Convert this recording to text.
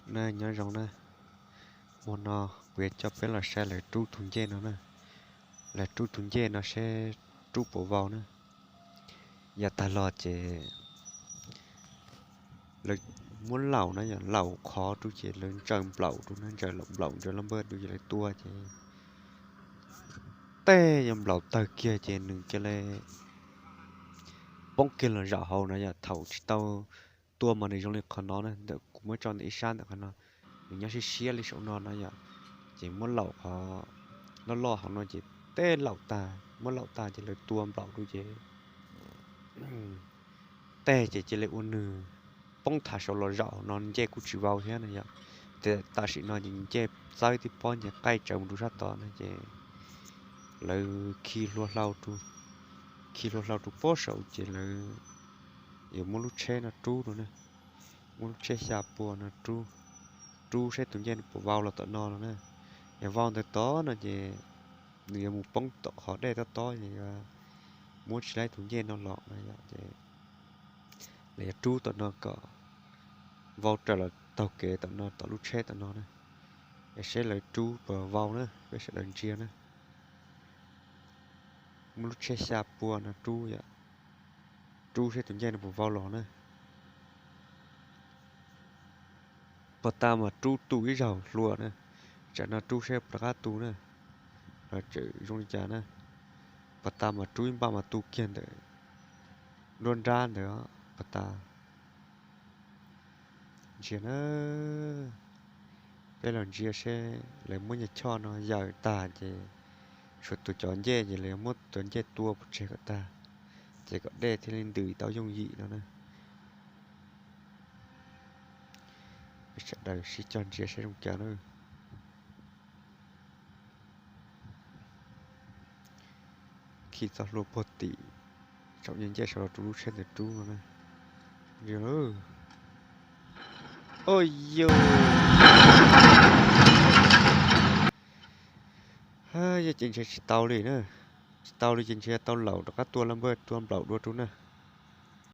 Na, nyob zoo na, hmo no kuv yuav coj peb los saib lawv rub tus ncej no na. Lawv rub tus ncej no seb rub puas vau na. Yav tag los ces lawv muab laum na, yog laum qhov rub ces lawv ntsaws nplaum rub na, ntsaws laum nplaum ntsaws laj npawj rub ces lawv tua ces tej yog nplaum tawg kiag ces nws cia li poob kiag los zaum hauv no yom. Thaum tsis tau tua mas nws zoo li qhov no na, ntawm kuv muab tso ntawm ib sab ntawm qhov no, nws nyob siab siab li saum no na yom. Ces muab laum qhov loj loj hauv no ces tej laum tag, muab laum tag ces lawv tua nplaum rub ces tej ces cia li ua nws poob thav saud los zaum hauv no, ncej kuj tsis vau thiab na yom. Ces tam sim no ces ncej txawb tib pob ncej qaij tsawv mus rau sab tod na ces lawv khi hlua hlau rau, khi hlua hlau rau pob saud ces lawv yuav muab lub tsheb no rub rau na. Muab lub tsheb xya pua no rub, rub saib tus ncej no puas vau los tom no no na. Yog vau ntawd tod no ces nws yuav mus poob tom qhov dej tob tob es yuav muab tsis laib tus ncej no los no yom. Ces lawv yuav rub tom no kom vau raws los taug kev tom no, tom lub tsheb tom no na. Es saib lawv rub puas vau na, peb sawv daws ntsia na. Muab lub tsheb xya pua no rub yom, rub saib tus ncej no puas vau los na. Puag ta mas rub tu ib zaug hlua na, tsam no rub saib puas rov qab tu na, los tseem zoo li cas na. Puag ta mas rub ib npaj mas tu kiag ntawm nruab nrab ntawd puag ta. Ntsia na, peb los ntsia seb lawv muab nyuag choj no yaws tag ces tshuav tus cov ncej ces lawv muab cov ncej tua pov tseg kom tag, ces kom dej thiaj li ntws tau yooj yim no na. Peb sawv daws sib cog ntsia saib zoo cas na. Khi txoj hlua puag tim, tsaum ncej ncej sawv los rau lub tsheb ntawd rub no na. Ntsia, o yog, yog ces ntshe tsis tau li na. Tsis tau li ces ntshe tau laum rov qab tua laj npawj tua nplaum dua rau na.